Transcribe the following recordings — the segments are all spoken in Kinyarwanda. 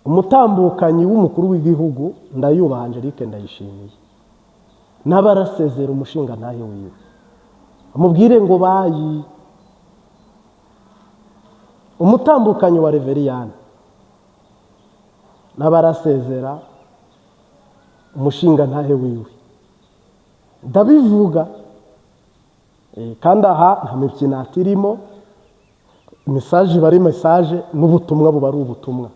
Umutambukanyi w'umukuru w'igihugu, ndayubaha Angelique, ndayishimiye, n'abarasezera umushinga ntahe wiwe, amubwire ngo bye. Umutambukanyi wa Reveriyani n'abarasezera umushinga ntahe wiwe. Ndabivuga kandi aha nta mikino irimo. Message iba ari message, n'ubutumwa buba ari ubutumwa.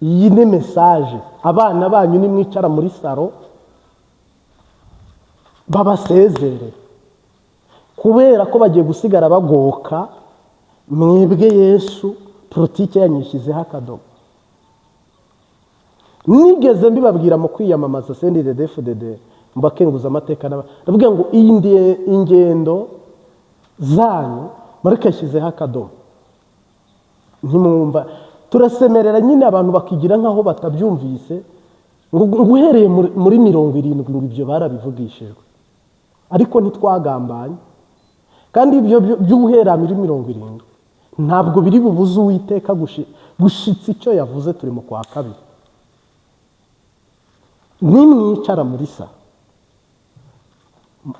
Iyi ni message. Abana banyu nimwicara muri salon, babasezere, kubera ko bagiye gusigara bagoka mwebwe. Yesu politike yanyishyizeho akadomo. Nigeze mbibabwira mu kwiyamamaza CNDD-FDD, mbakenguza amateka, ndavuga ngo iyi ingendo zanyu marike yashyizeho akadomo. Ntimwumva, turasemerera nyine, abantu bakigira nk'aho batabyumvise, ngo uhereye muri 70 ngo ibyo barabivugishijwe, ariko ntitwagambanye. Kandi ibyo by'uhera muri 70 ntabwo biri bubuze Uwiteka gushitsa icyo yavuze. Turi mu kwa kabiri. Nimwicara muri salon,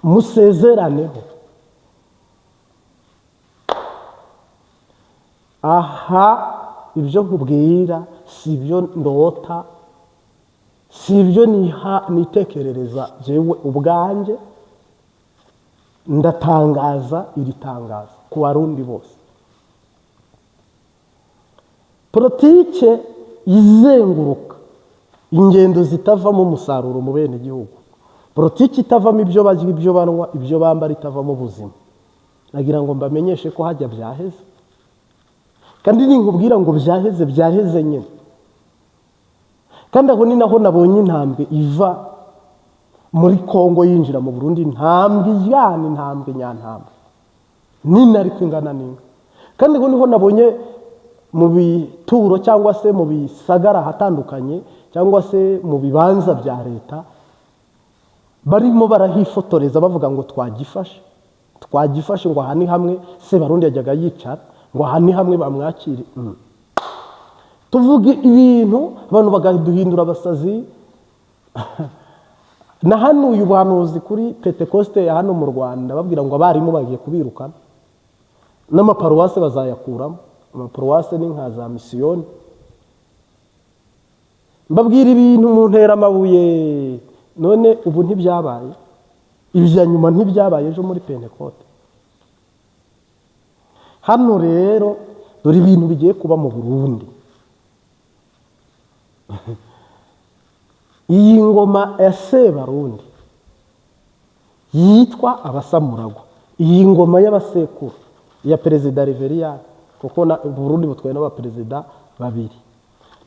musezeraneho. Aha ibyo nkubwira si ibyo ndota, si ibyo niha nitekerereza jewe ubwanjye. Ndatangaza iri tangazo ku Barundi bose: politike izenguruka, ingendo zitavamo umusaruro mu bene gihugu, politiki itavamo ibyo barya, ibyo banywa, ibyo bambara, itavamo ubuzima, nagira ngo mbamenyeshe ko hajya byaheze. Kandi ninkubwira ngo byaheze, byaheze nyine. Kandi aho ni naho nabonye intambwe iva muri Kongo yinjira mu Burundi, intambwe ijyana, intambwe nyantambwe nini ariko ingana n'inka. Kandi aho niho nabonye mu bituro cyangwa se mu bisagara ahatandukanye cyangwa se mu bibanza bya leta, barimo barahifotoreza bavuga ngo twagifashe, twagifashe, ngo aha ni hamwe Sebarundi yajyaga yicara, ngo aha ni hamwe bamwakire. Tuvuga ibintu abantu bakaduhindura abasazi. Nahanuye ubuhanuzi kuri Pentekoste ya hano mu Rwanda, babwira ngo abarimu bagiye kubirukana n'amaparuwase bazayakuramo. Amaparuwase ni nka za misiyoni. Mbabwira ibintu mu ntera amabuye. None ubu ntibyabaye? Ibya nyuma ntibyabaye ejo muri Pentekote? Hano rero dore ibintu bigiye kuba mu Burundi. Iyi ngoma ya Sebarundi yitwa Abasamuragwa, iyi ngoma y'abasekuru ya Perezida Reveriyani, kuko na Burundi butwaye n'abaperezida babiri,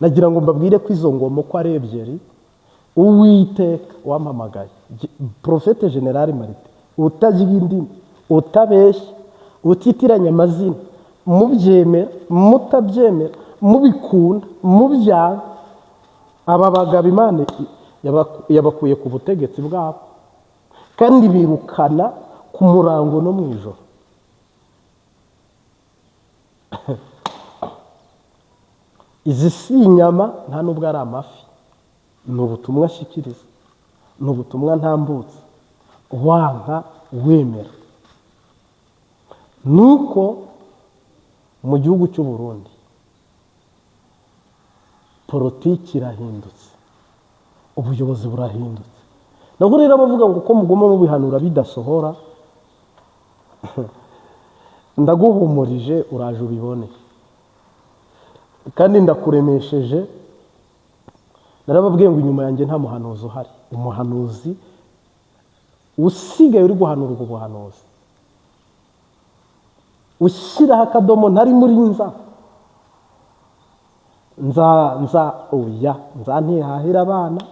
nagira ngo mbabwire ko izo ngoma uko ari ebyiri, Uwiteka wampamagaye, Prophète Général Marite, utagira indimi, utabeshya, utitiranya amazina, mubyemera, mutabyemera, mubikunda, mubyanga, aba bagabo Imana yabakuye ku butegetsi bwabo kandi birukana ku murango no mu ijoro. Izi si inyama, nta nubwo ari amafi, ni ubutumwa ashyikiriza, ni ubutumwa ntambutse, wanka wemera. Nuko mu gihugu cy'u Burundi politiki irahindutse, ubuyobozi burahindutse. Nabwo rero abavuga ngo uko muguma mubihanura bidasohora, ndaguhumurije, uraje ubibone. Kandi ndakuremesheje, narababwiye ngo inyuma yanjye nta muhanuzi uhari. Umuhanuzi usigaye uri guhanura ubwo buhanuzi, ushyiraho akadomo, ntari muri nza nza nza, oya, nza ntihahira abana,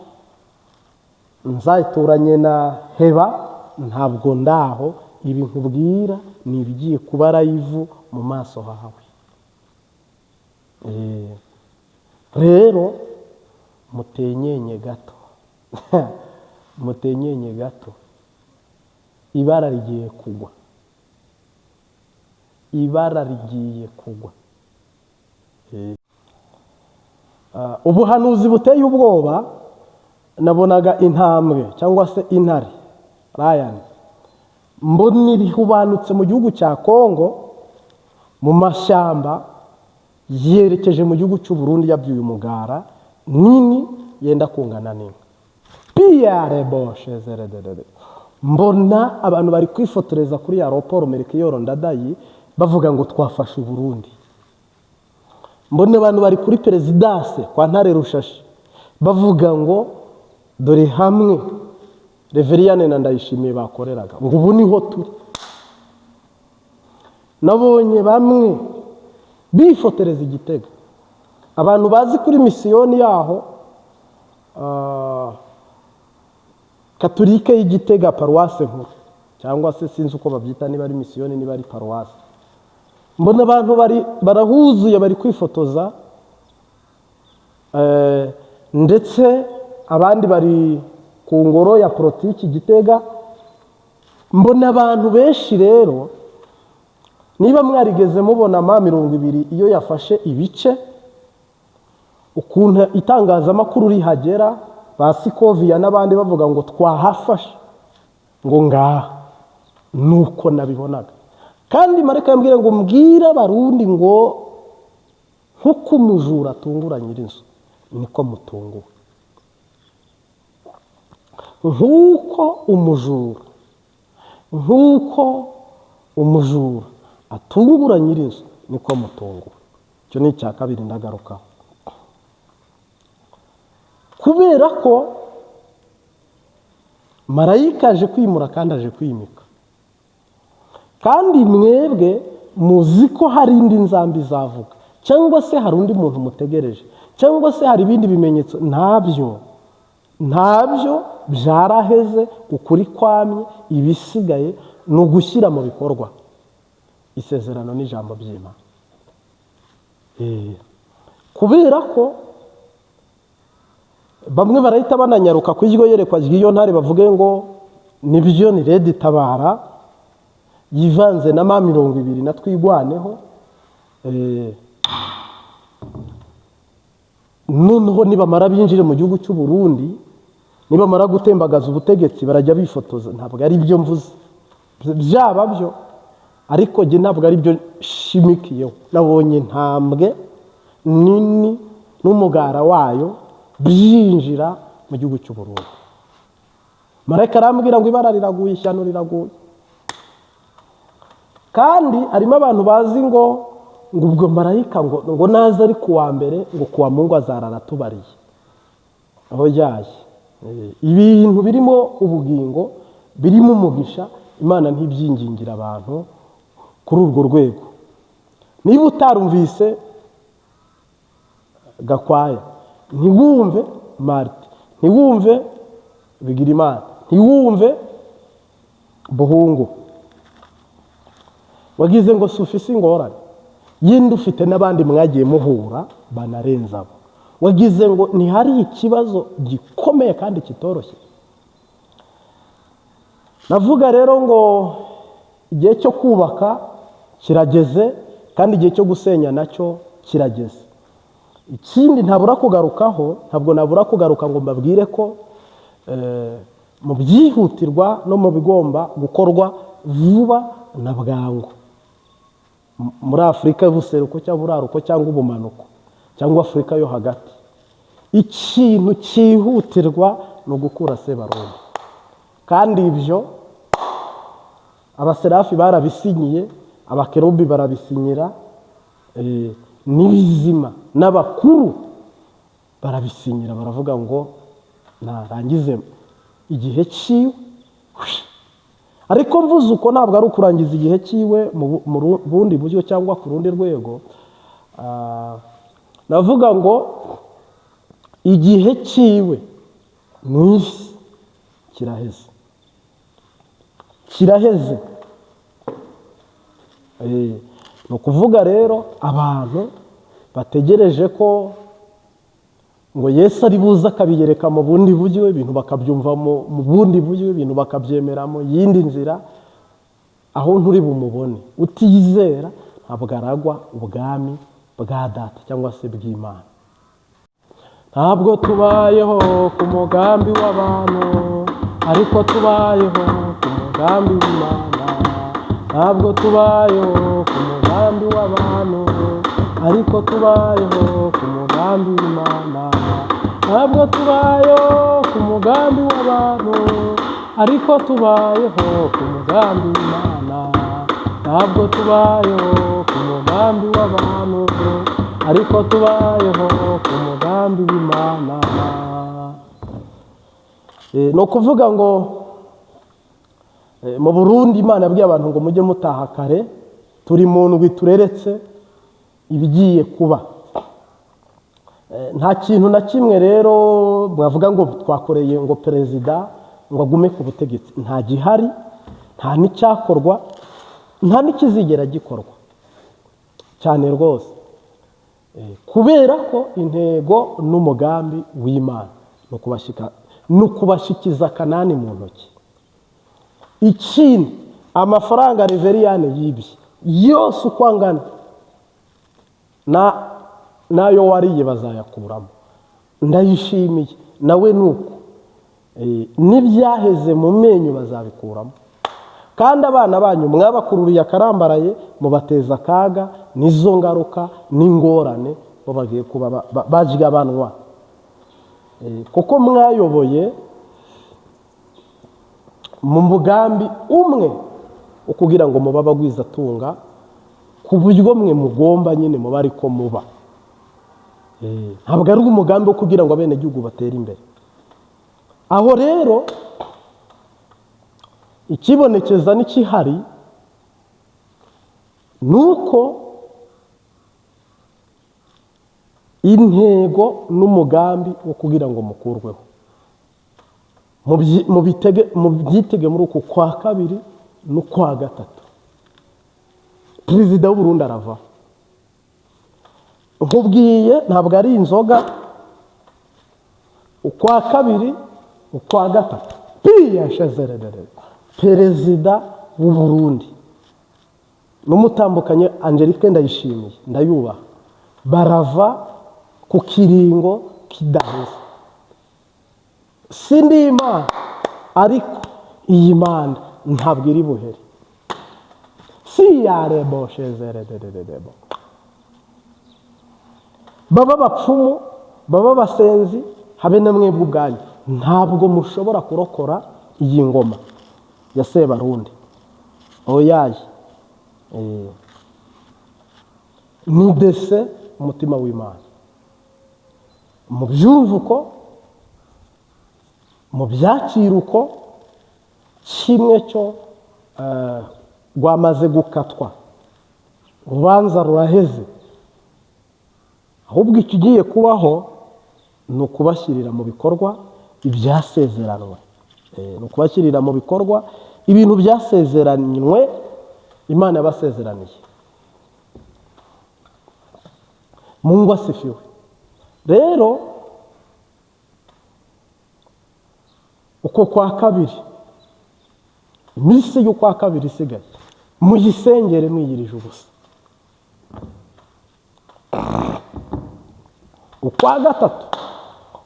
nzayituranye na heba, ntabwo ndaho. Ibi nkubwira ni ibigiye kuba live mu maso hawe. Rero mutenyenye gato, mutenyenye gato, ibara rigiye kugwa, ibara rigiye kugwa. Ubuhanuzi buteye ubwoba. Nabonaga intambwe cyangwa se intare, lion, mbona irihubanutse mu gihugu cya Kongo mu mashyamba, yerekeje mu gihugu cy'u Burundi, yabyuye umugara nini yenda kungana n'inka piyare boshe zerededede. Mbona abantu bari kwifotoreza kuri aéroport Melchior Ndadaye, bavuga ngo twafashe Uburundi. Mbona abantu bari kuri présidence kwa Ntare Rushashi, bavuga ngo dore hamwe Reveriyane na Ndayishimiye bakoreraga, ngo ubu niho turi. Nabonye bamwe bifotoreza igitego, abantu bazi kuri misiyoni yaho, katolike y'Igitega, paruwase nkuru, cyangwa se sinzi uko babyita, niba ari misiyoni, niba ari paruwase. Mbona abantu bari barahuzuye, bari kwifotoza, ndetse abandi bari ku ngoro ya politiki Gitega. Mbona abantu benshi rero. Niba mwarigeze mubona M20 iyo yafashe ibice, ukuntu itangazamakuru rihagera, ba Sikoviya n'abandi bavuga ngo twahafashe, ngo ngaha, nuko nabibonaga. Kandi marayika yambwira ngo mbwire Abarundi ngo nk'uko umujura atungura nyir'inzu, niko mutunguwe. Nk'uko umujura, nk'uko umujura atungura nyir'inzu, niko mutunguwe. Icyo ni icya kabiri ndagarukaho, kubera ko marayika aje kwimura kandi aje kwimika, kandi mwebwe muzi ko hari indi nzamba izavuga, cyangwa se hari undi muntu mutegereje, cyangwa se hari ibindi bimenyetso. Ntabyo, ntabyo, byaraheze. Ukuri kwamye, ibisigaye ni ugushyira mu bikorwa isezerano n'ijambo by'Imana. Kubera ko bamwe barahita bananyaruka ku iryo yerekwa ry'iyo ntare, bavuge ngo nibyo, ni RED Tabara yivanze na M20 na Twigwaneho. Noneho nibamara binjire mu gihugu cy'u Burundi, nibamara gutembagaza ubutegetsi, barajya bifotoza. Ntabwo ari byo mvuze, byaba byo, ariko jye ntabwo ari byo nshimikiyeho. Nabonye intambwe nini n'umugara wayo byinjira mu gihugu cy'u Burundi. Marayika arambwira ngo ibara riraguye, ishyano riraguye. Kandi harimo abantu bazi ngo ubwo marayika ngo naza ari kuwa mbere, ngo kuwa Mungu azarara atubariye aho yaye. Ibintu birimo ubugingo, birimo umugisha, Imana ntibyingingira abantu kuri urwo rwego. Niba utarumvise Gakwaya, ntiwumve Marite, ntiwumve Bigirimana, ntiwumve Buhungu, wagize ngo si ufise ingorane yindi, ufite n'abandi mwagiye muhura banarenze abo. Wagize ngo ntihari ikibazo gikomeye kandi kitoroshye. Navuga rero ngo igihe cyo kubaka kirageze, kandi igihe cyo gusenya nacyo kirageze. Ikindi ntabura kugarukaho, ntabwo nabura kugaruka ngo mbabwire ko mu byihutirwa no mu bigomba gukorwa vuba na bwangu muri Afurika y'ubuseruko cyangwa uburaruko cyangwa ubumanuko cyangwa Afurika yo hagati, ikintu cyihutirwa ni ugukura Sebarundi. Kandi ibyo abaserafi barabisinyiye, abakerubi barabisinyira, n'ibizima n'abakuru barabisinyira, baravuga ngo narangize igihe cyiwe. Ariko mvuze uko, ntabwo ari ukurangiza igihe cyiwe mu bundi buryo cyangwa ku rundi rwego. Navuga ngo igihe cyiwe mu isi kiraheze, kiraheze. Ni ukuvuga rero abantu bategereje ko ngo Yesu ari buze akabiyereka mu bundi buryo, ibintu bakabyumva mu bundi buryo, ibintu bakabyemera mu yindi nzira, aho nturi bumubone. Utizera ntabwo aragwa ubwami bwa Data cyangwa se bw'Imana. Ntabwo tubayeho ku mugambi w'abantu, ariko tubayeho ku mugambi w'Imana. Ntabwo tubayeho ku mugambi w'abantu, ariko tubayeho ku mugambi w'Imana. Ntabwo tubayeho ku mugambi w'abantu, ariko tubayeho ku mugambi w'Imana. Ntabwo tubayeho ku mugambi w'abantu, ariko tubayeho ku mugambi w'Imana. Ni ukuvuga ngo mu Burundi Imana yabwiye abantu ngo mujye mutaha kare, turi mu ndwi tureretse ibigiye kuba. Nta kintu na kimwe rero mwavuga ngo twakoreye ngo perezida ngo agume ku butegetsi, nta gihari, nta n'icyakorwa, nta n'ikizigera gikorwa cyane rwose. Kubera ko intego n'umugambi w'Imana ni ukubashikiza Kanani mu ntoki. Ikindi, amafaranga Reveriyane yibye yose uko angana n'ayo wariye bazayakuramo. Ndayishimiye nawe ni uko, n'ibyaheze mu menyo bazabikuramo. Kandi abana banyu mwabakururiye akarambaraye, mubateza akaga, nizo ngaruka n'ingorane bo bagiye kuba bajyabanwa, kuko mwayoboye mu mugambi umwe ukugira ngo muba abagwizatunga, ku buryo mwe mugomba nyine muba ariko muba. Ntabwo ari umugambi wo kugira ngo abenegihugu batere imbere. Aho rero ikibonekeza n'ikihari ni uko intego n'umugambi wo kugira ngo mukurweho mubyitege muri uku kwa kabiri n'ukwa gatatu. Perezida w'u Burundi aravaho. Nkubwiye ntabwo ari inzoga, ukwa kabiri ukwa gatatu piyashezererere perezida w'u Burundi n'umutambukanye Angelique Ndayishimiye ndayubaha, barava ku kiringo kidaheze. Si ndi Imana, ariko iyi manda ntabwo iri buhere. Si yarebo shezererererebo, baba abapfumu, baba abasenzi, habe na mwebwe ubwanyu ntabwo mushobora kurokora iyi ngoma ya Sebarundi. Oyaye, ni dese umutima w'Imana. Mubyumve uko, mubyakire uko, kimwe cyo rwamaze gukatwa, urubanza ruraheze. Ahubwo ikigiye kubaho ni ukubashyirira mu bikorwa ibyasezeranwe. Ni ukubashyirira mu bikorwa ibintu byasezeranywe, Imana yabasezeraniye. Mungu asifiwe. Rero uko kwa kabiri, iminsi y'ukwa kabiri isigaye, muyisengere mwiyirije ubusa. Ukwa gatatu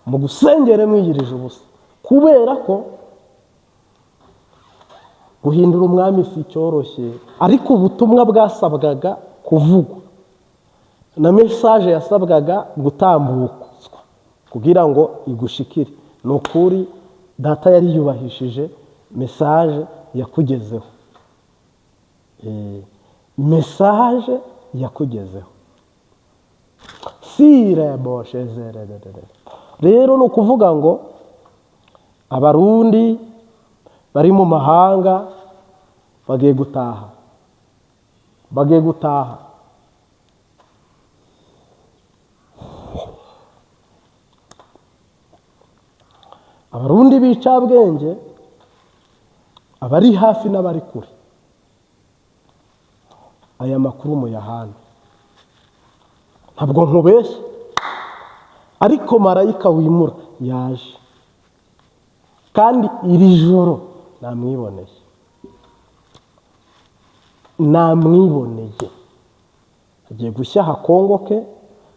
mugusengere mwiyirije ubusa, kubera ko guhindura umwami si cyoroshye, ariko ubutumwa bwasabwaga kuvugwa na message yasabwaga gutambutswa kugira ngo igushikire. Ni ukuri data yari yubahishije message yakugezeho, message yakugezeho. Rero ni ukuvuga ngo Abarundi bari mu mahanga bagiye gutaha, bagiye gutaha. Abarundi b'icabwenge, abari hafi n'abari kure, aya makuru muyahane. Ntabwo nkubeshye, ariko marayika wimura yaje, kandi iri joro namwiboneye, namwiboneye. Hagiye gushya hakongoke,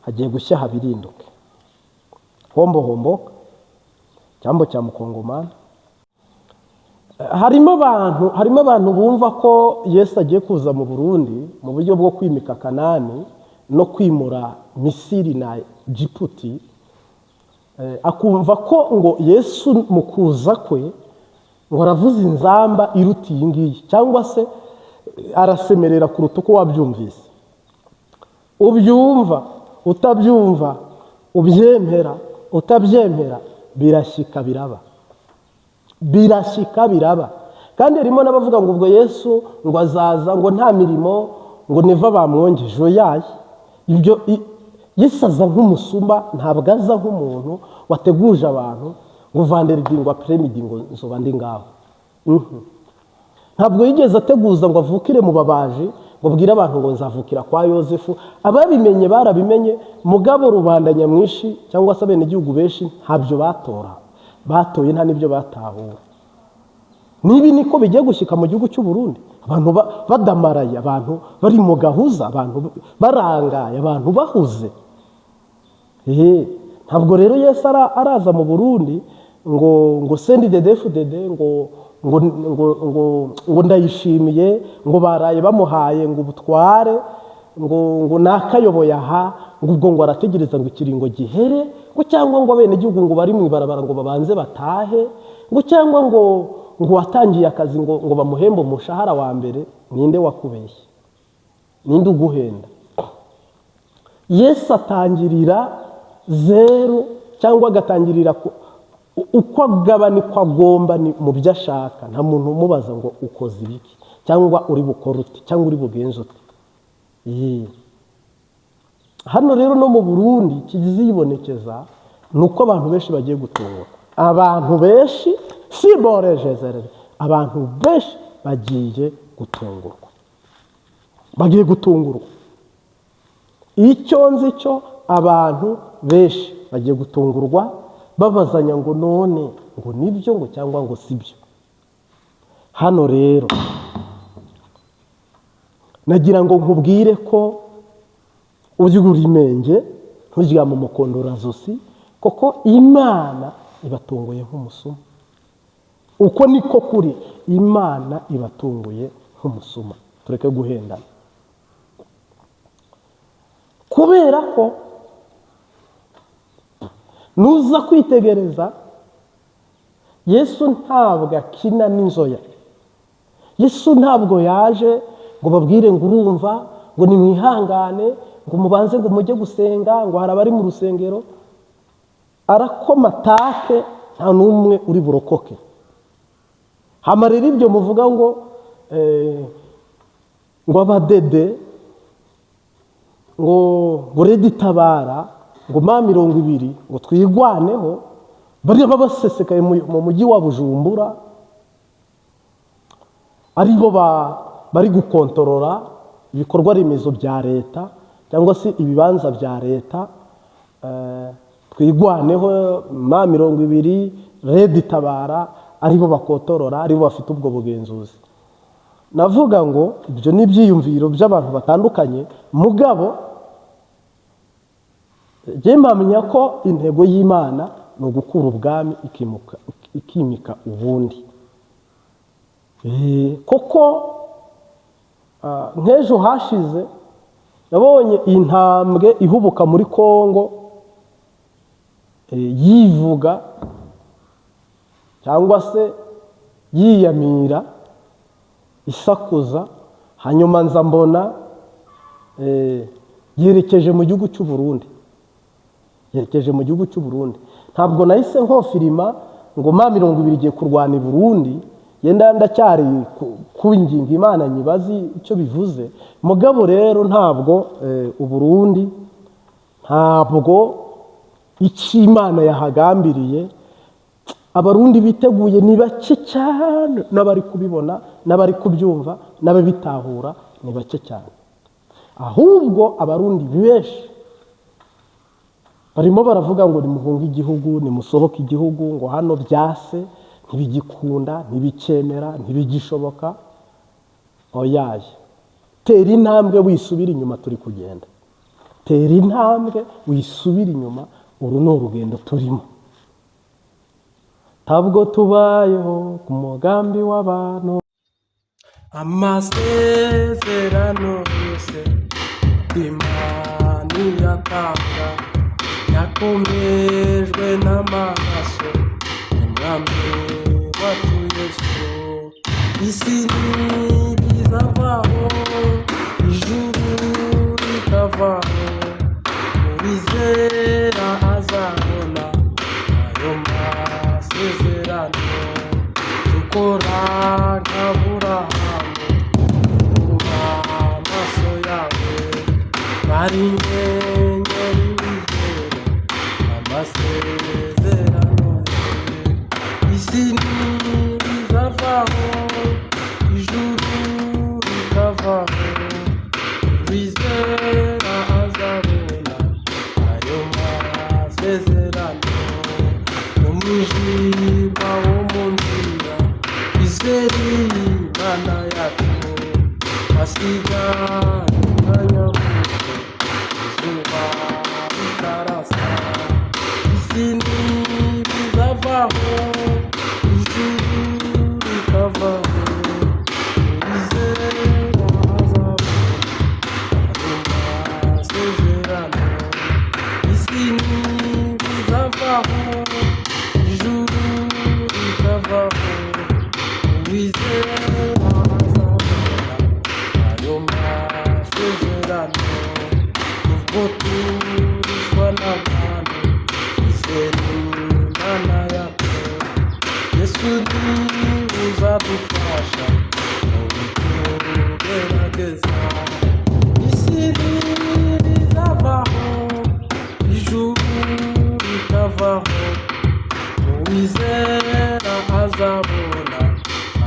hagiye gushya habirinduke. Hombo homboka, cyambo cya mukongomani. Harimo abantu bumva ko Yesu agiye kuza mu Burundi mu buryo bwo kwimika Kanani no kwimura Misiri na Jiputi. Akumva ko ngo Yesu mu kuza kwe ngo aravuza inzamba iruta iyi ngiyi, cyangwa se arasemerera kuruta uko wabyumvise. Ubyumva utabyumva, ubyemera utabyemera, birashyika biraba, birashyika biraba. Kandi harimo n'abavuga ngo ubwo Yesu ngo azaza ngo nta mirimo, ngo Neva bamwongeje. Oyaye, ibyo Yesu aza nk'umusuma, ntabwo aza nk'umuntu wateguje abantu ngo vendredi, ngo après-midi ngo nzoba ndi ngaho. Ntabwo yigeze ateguza ngo avukire mu babaji, ngo abwire abantu ngo nzavukira kwa Yosefu. Ababimenye barabimenye, mugabo rubanda nyamwinshi cyangwa se abenegihugu benshi ntabyo batora, batoye nta n'ibyo batahura. Nibi niko bigiye gushyika mu gihugu cy'u Burundi, abantu badamaraye, abantu bari mu gahuza, abantu barangaye, abantu bahuze. Ntabwo rero Yesu araza mu Burundi ngo CNDD-FDD ngo Ndayishimiye ngo baraye bamuhaye ngo ubutware, ngo nakayoboye aha, ngo ubwo ngo arategereza ngo ikiringo gihere, ngo cyangwa ngo abenegihugu ngo bari mu ibarabara ngo babanze batahe, ngo cyangwa ngo watangiye akazi ngo bamuhembe umushahara wa mbere. Ninde wakubeshye? Ninde uguhenda? Yesu atangirira zeru cyangwa agatangirira uko agaba niko agomba, ni mu byo ashaka. Nta muntu umubaza ngo ukoze ibiki, cyangwa uri bukore ute, cyangwa uri bugenze ute. Yee. Hano rero no mu Burundi kizibonekeza ni uko abantu benshi bagiye gutungurwa. Abantu benshi si borejezerere, abantu benshi bagiye gutungurwa, bagiye gutungurwa. Icyo nzi cyo, abantu benshi bagiye gutungurwa, babazanya ngo none ngo nibyo, ngo cyangwa ngo sibyo. Hano rero nagira ngo nkubwire ko urya urimenge nturyame umukondorazosi, kuko Imana ibatunguye nk'umusuma. Uko niko kuri, Imana ibatunguye nk'umusuma. Tureke guhendana, kubera ko nuza kwitegereza, Yesu ntabwo akina n'inzoya. Yesu ntabwo yaje ngo babwire ngo urumva ngo nimwihangane, ngo mubanze ngo mujye gusenga, ngo hari abari mu rusengero. Arakoma atake, nta n'umwe uri burokoke. Hama rero ibyo muvuga ngo abadede, ngo RED Tabara, ngo M20, ngo Twigwaneho, bariya baba basesekaye mu mujyi wa Bujumbura, aribo bari gukontorora ibikorwa remezo bya leta cyangwa se ibibanza bya leta. Twigwaneho, M20, RED Tabara, aribo bakotorora, aribo bafite ubwo bugenzuzi. Navuga ngo ibyo ni ibyiyumviro by'abantu batandukanye, mugabo njye mpamya ko intego y'Imana ni ugukura ubwami ikimika ubundi. Koko nk'ejo hashize nabonye intambwe ihubuka muri Kongo, yivuga cyangwa se yiyamira, isakuza. Hanyuma nza mbona yerekeje mu gihugu cy'u Burundi, yerekeje mu gihugu cy'u Burundi. Ntabwo nahise nkofirima ngo M20 igiye kurwana i Burundi. Yenda ndacyari kwinginga Imana nyibazi icyo bivuze. Mugabo rero ntabwo Uburundi, ntabwo icyo Imana yahagambiriye Abarundi biteguye. Ni bake cyane n'abari kubibona, n'abari kubyumva, n'ababitahura ni bake cyane. Ahubwo Abarundi benshi barimo baravuga ngo nimuhunge igihugu, nimusohoke igihugu, ngo hano byase, ntibigikunda, ntibikemera, ntibigishoboka. Oyaye, tera intambwe wisubire inyuma, turi kugenda. Tera intambwe wisubire inyuma. Uru ni urugendo turimo. Ntabwo tubayeho ku mugambi w'abantu. Amasezerano yose Imana iyatanga yakomejwe n'amaraso Umwami wacu Yesu. Isi ntibizavaho, ijuru rikavaho, uwizera azabona ayo masezerano. Dukora nk'Aburahamu, uba amaso yawe bari inyenyeri, wizere amasezerano ye. Isi ntibizavaho, ijuru rikavaho, uwizera azabona ayo masezerano. Umwijima wo mu nzira, twizere Imana yacu. Hasigaye umwanya muto izuba ritarasa. Isi ntibizavaho, ijuru rikavaho, uwizera azabona ayo masezerano. Isi ntibizavaho, ijuru rikavaho, uwizera azabona ayo masezerano. Nubwo turishwa n'abantu, twizere Imana yacu. Yesu niwe uzadufasha mu bitugerageza. Isi ntibizavaho, ijuru rikavaho, uwizera azabona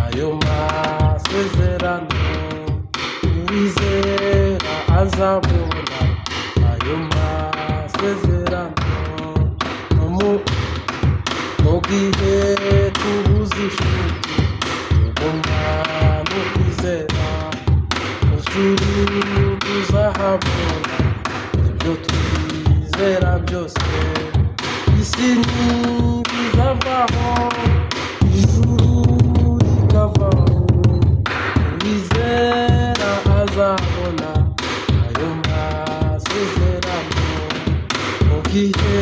ayo masezerano. Uwizera azabona ayo masezerano. No mu gihe tubuze inshuti, tuguma no kwizera. Ijuru tuzahabona ibyo twizera byose. Isi ntibizavaho, ijuru rikavaho, uwizera azabona ayo masezerano. Mu gihe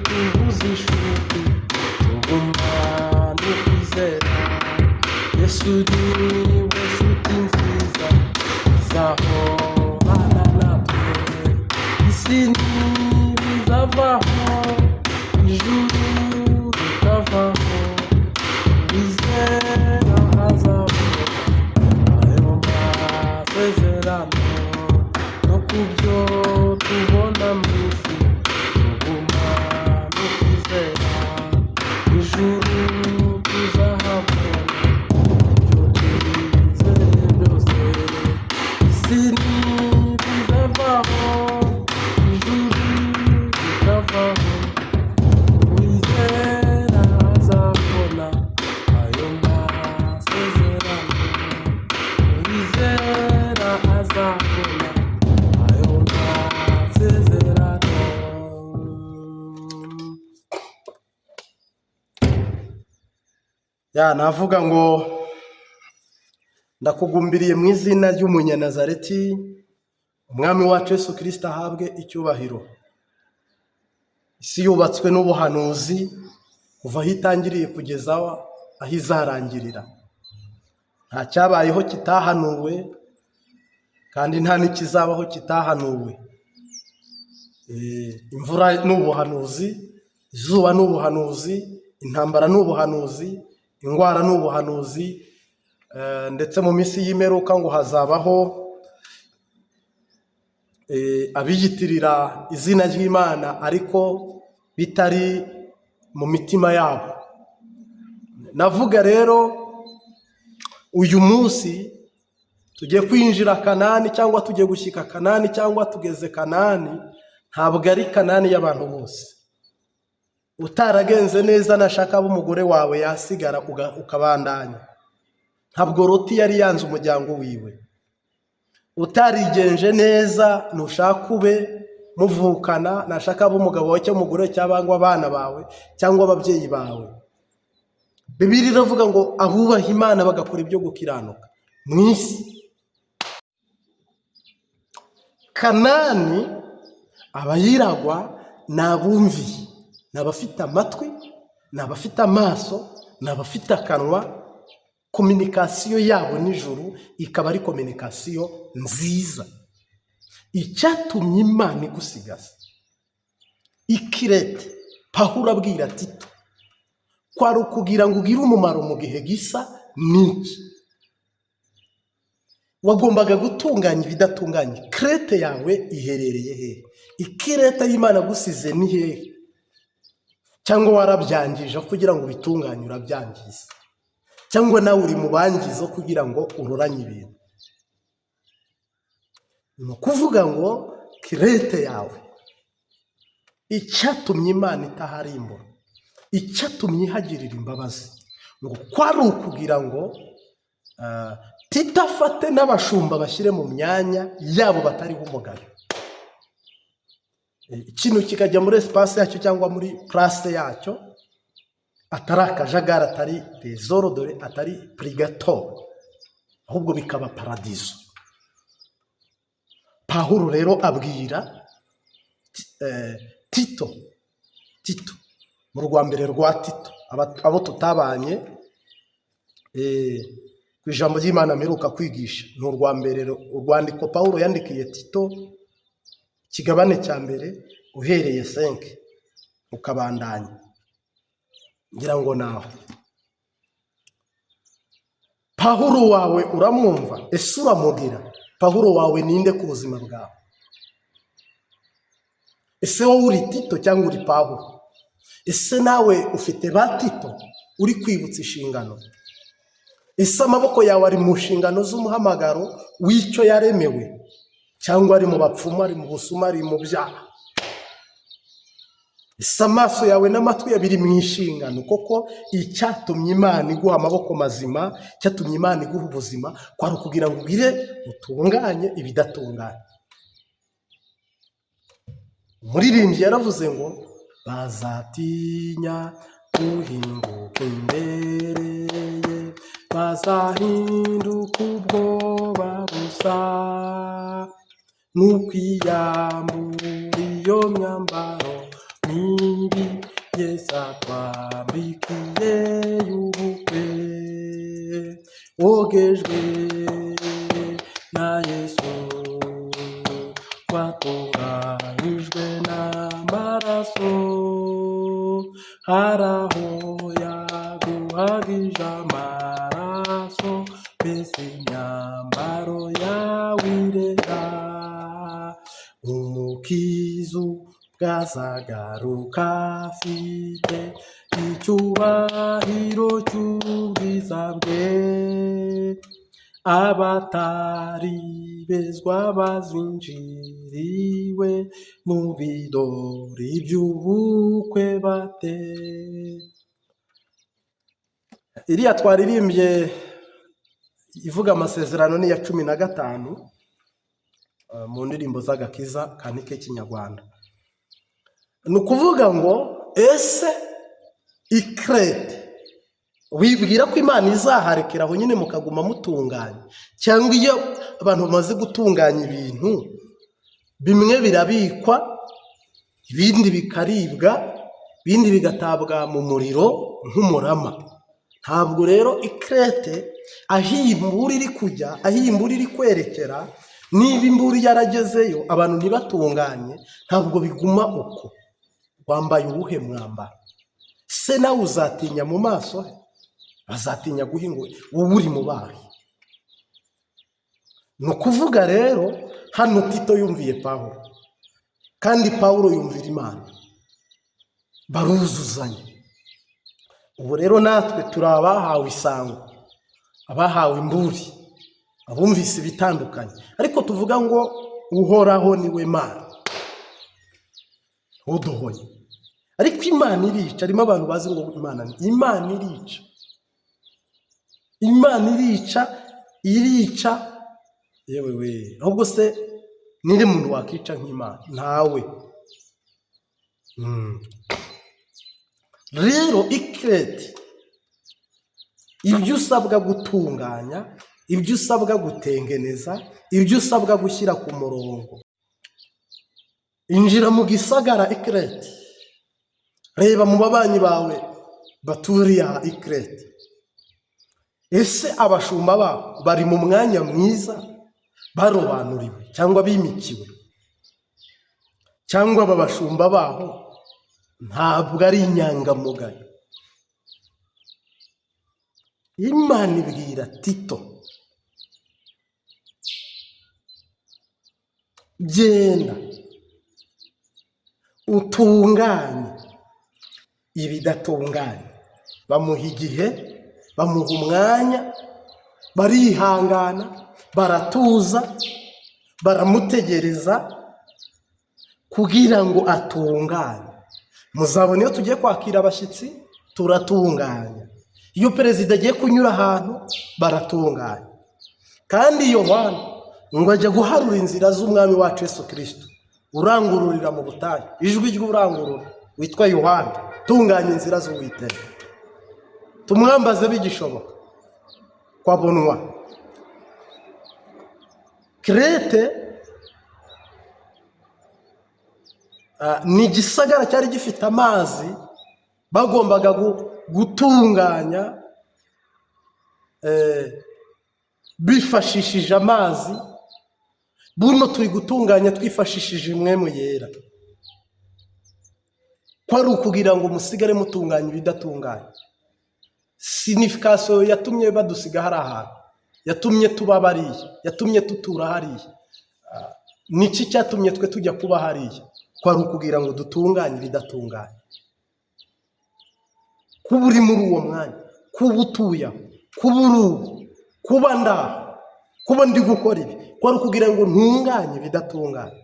tubuze inshuti, tuguma no kwizera. Yesu niwe nshuti nziza izahorana natwe. Isi ntibizavaho, ijuru rikavaho, uwizera azabona ayo masezerano. No ku byo tubona mu isi, tuguma no kwizera. Ijuru tuzahabona ibyo twizeye byose. Isi ntibizavaho, ijuru rikavaho, uwizera azabona ayo masezerano. Uwizera azabona ayo masezerano. Ya, navuga ngo ndakugumbiriye mu izina ry'Umunyanazareti, Umwami wacu Yesu Kirisito ahabwe icyubahiro. Isi yubatswe n'ubuhanuzi kuva aho itangiriye kugeza aho izarangirira. Nta cyabayeho kitahanuwe, kandi nta n'ikizabaho kitahanuwe. Imvura ni ubuhanuzi, izuba ni ubuhanuzi, intambara ni ubuhanuzi, indwara ni ubuhanuzi, ndetse mu minsi y'imperuka ngo hazabaho abiyitirira izina ry'Imana ariko bitari mu mitima yabo. Navuga rero uyu munsi tugiye kwinjira Kanani, cyangwa tugiye gushyika Kanani, cyangwa tugeze Kanani. Ntabwo ari Kanani y'abantu bose. Utaragenze neza nashaka abo umugore wawe yasigara ukabandanya. Ntabwo Loti yari yanze umuryango wiwe. Utarigenje neza nushaka ube muvukana, nashaka abe umugabo wawe cyangwa umugore cyangwa abana bawe cyangwa ababyeyi bawe. Bibiliya iravuga ngo abubaha Imana bagakora ibyo gukiranuka mu isi. Kanani abayiragwa ni abumviye, ni abafite amatwi, ni abafite amaso, ni abafite akanwa. Communication yabo n'ijuru ikaba ari communication nziza. Icyatumye Imana igusigaza i Kirete, Pawulo abwira Tito, kwari ukugira ngo ugire umumaro mu gihe gisa n'iki. Wagombaga gutunganya ibidatunganye. Kirete yawe iherereye hehe? Ikirete y'Imana gusize ni hehe? Cyangwa warabyangije, aho kugira ngo ubitunganye urabyangiza, cyangwa nawe uri mu bangiza kugira ngo uroranye ibintu. Ni ukuvuga ngo Kirete yawe, icyatumye Imana itaharimbura, icyatumye ihagirira imbabazi, ngo kwari ukugira ngo Tito afate n'abashumba bashyire mu myanya yabo batariho umugayo, ikintu kikajya muri espace yacyo cyangwa muri place yacyo, atari akajagari, atari désordre, atari purgatoire, ahubwo bikaba paradizo. Pawulo rero abwira Tito, Tito mu rwa mbere rwa Tito, abo tutabanye ku ijambo ry'Imana mperuka kwigisha, ni urwa mbere, urwandiko Pawulo yandikiye Tito, ikigabane cya mbere, uhereye 5 ukabandanya, ngira ngo naho. Pawulo wawe uramwumva? Ese uramugira? Pawulo wawe ninde ku buzima bwawe? Ese wowe uri Tito cyangwa uri Pawulo? Ese nawe ufite ba Tito uri kwibutsa inshingano? Ese amaboko yawe ari mu nshingano z'umuhamagaro w'icyo yaremewe, cyangwa ari mu bapfumu, ari mu busuma, ari mu byaha? Ese amaso yawe n'amatwi yawe biri mu inshingano koko? Icyatumye Imana iguha amaboko mazima, icyatumye Imana iguha ubuzima, kwari ukugira ngo ugire utunganye ibidatunganye. Umuririmbyi yaravuze ngo bazatinya guhinguka imbere ye, bazahinduka ubwoba busa, n'ukwiyambura iyo myambaro mibi Yesu atwambikiye y'ubukwe. Wogejwe na Yesu, watunganyijwe n'amaraso, hari aho yaguhagije amaraso, mbese imyambaro yawe irera? Umukiza bwazagaruka afite icyubahiro cy'ubwiza bwe, abatari bezwa bazinjiriwe mu birori by'ubukwe bate? Iriya twaririmbye ivuga amasezerano ni iya 15 mu ndirimbo z'agakiza kanike k'ikinyarwanda. Ni ukuvuga ngo ese ikirete wibwira ko Imana izaharekera aho nyine mukaguma mutunganye, cyangwa iyo abantu bamaze gutunganya ibintu bimwe birabikwa, ibindi bikaribwa, ibindi bigatabwa mu muriro nk'umurama? Ntabwo rero ikirete aho iyi mbura iri kujya, aho iyi mbura iri kwerekera, niba imbura yaragezeyo abantu ntibatunganye, ntabwo biguma uko. Wambaye uwuhe mwambaro? Se nawe uzatinya mu maso he? Bazatinya guhinga, wowe uri mu bahe? Ni ukuvuga rero hano Tito yumviye Pawulo, kandi Pawulo yumvira Imana, baruzuzanya. Ubu rero natwe turi abahawe isango, abahawe imburi, abumvise ibitandukanye, ariko tuvuga ngo Uhoraho niwe Mana ntuduhonye. Ariko Imana irica. Harimo abantu bazi ngo Imana irica, Imana irica, irica. Yewe we, ahubwo se Ninde muntu wakica nk'Imana? Ntawe. Rero ikireti, ibyo usabwa gutunganya, ibyo usabwa gutengeneza, ibyo usabwa gushyira ku murongo. Injira mu gisagara ikireti, reba mu babanyi bawe baturiye aha ikireti. Ese abashumba babo bari mu mwanya mwiza, barobanuriwe cyangwa bimikiwe? Cyangwa aba bashumba baho ntabwo ari inyangamugayo? Imana ibwira Tito: genda utunganye ibidatunganye. Bamuha igihe, bamuha umwanya, barihangana, baratuza, baramutegereza kugira ngo atunganye. Muzabona iyo tugiye kwakira abashyitsi turatunganya, iyo perezida agiye kunyura ahantu baratunganya. Kandi Yohana ngo ajya guharura inzira z'umwami wacu Yesu Kirisito, urangururira mu butayu, ijwi ry'urangurura witwa Yohana, tunganya inzira z'Uwiteka. Tumwambaze bigishoboka kwabonwa. Kirete ni igisagara cyari gifite amazi bagombaga gutunganya bifashishije amazi. Buno turi gutunganya twifashishije impwemu yera, ko ari ukugira ngo musigare mutunganya ibidatunganye. Signification yatumye badusiga hari ahantu, yatumye tuba bariya, yatumye tutura hariya. Niki cyatumye twe tujya kuba hariya? Ko ari ukugira ngo dutunganye ibidatunganye. Kuba uri muri uwo mwanya, kuba utuye aho, kuba uri ubu, kuba ndaho, kuba ndi gukora ibi, ko ari ukugira ngo ntunganye ibidatunganye.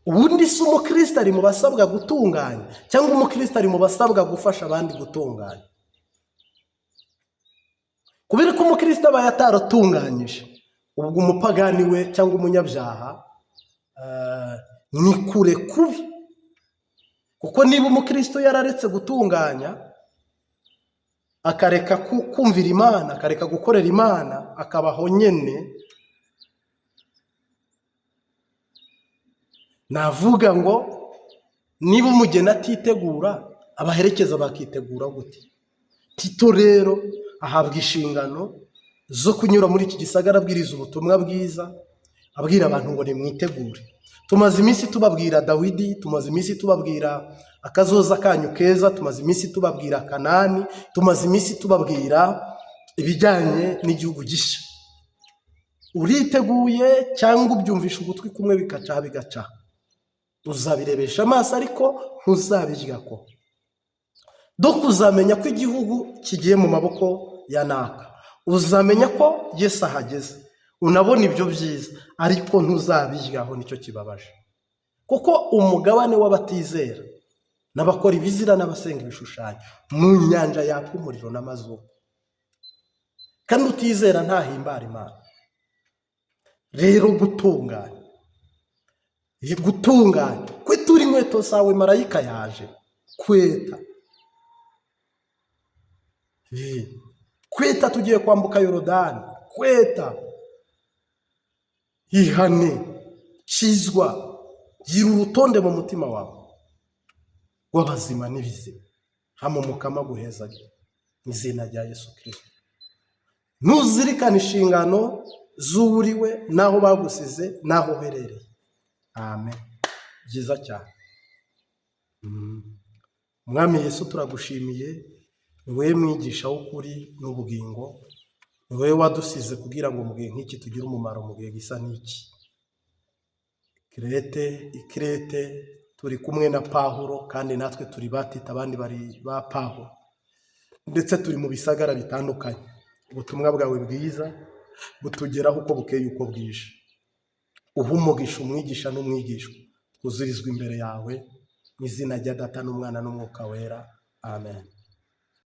Ubundi se umukristo ari mu basabwa gutunganya, cyangwa umukristo ari mu basabwa gufasha abandi gutunganya? Kubera ko umukristo aba yataratunganyije, ubwo umupagani we cyangwa umunyabyaha ni kure kubi. Kuko niba umukristo yararetse gutunganya, akareka kumvira Imana, akareka gukorera Imana, akabaho nyene, navuga ngo niba umugeni atitegura, abaherekeza bakitegura gute? Tito rero ahabwa inshingano zo kunyura muri iki gisagara abwiriza ubutumwa bwiza, abwira abantu ngo nimwitegure. Tumaze iminsi tubabwira Dawidi, tumaze iminsi tubabwira akazoza kanyu keza, tumaze iminsi tubabwira Kanani, tumaze iminsi tubabwira ibijyanye n'igihugu gishya. Uriteguye cyangwa ubyumvisha ugutwi kumwe bigacaha bigacaha? Uzabirebesha amaso ariko ntuzabiryako. Dore uzamenya ko igihugu kigiye mu maboko ya naka, uzamenya ko Yesu ahageze, unabona ibyo byiza, ariko ntuzabiryaho. Nicyo kibabaje, kuko umugabane w'abatizera n'abakora ibizira n'abasenga ibishushanyo mu nyanja yaka umuriro n'amazuba. Kandi utizera ntahimbara Imana. Rero gutunganya, gutunganya, kwitura inkweto zawe, marayika yaje kweta. Kweta, tugiye kwambuka Yorodani. Kweta, ihane, kizwa, gira urutonde mu mutima wawe w'abazima n'ibizima. Hama Umukama aguhezage mu izina rya Yesu Kirisito. Nuzirikana inshingano z'uwuriwe n'aho bagusize n'aho uherereye. Amen. Byiza cyane. Mwami Yesu, turagushimiye, ni wowe mwigisha w'ukuri n'ubugingo, ni wowe wadusize kugira ngo mu gihe nk'iki tugire umumaro mu gihe gisa n'iki. Kirete, ikirete, turi kumwe na Pawulo, kandi natwe turi ba Tito, abandi bari ba Pawulo, ndetse turi mu bisagara bitandukanye. Ubutumwa bwawe bwiza butugeraho uko bukeye uko bwije. Uha umugisha umwigisha n'umwigishwa, twuzurizwa imbere yawe mu izina rya Data n'Umwana n'Umwuka Wera. Amen.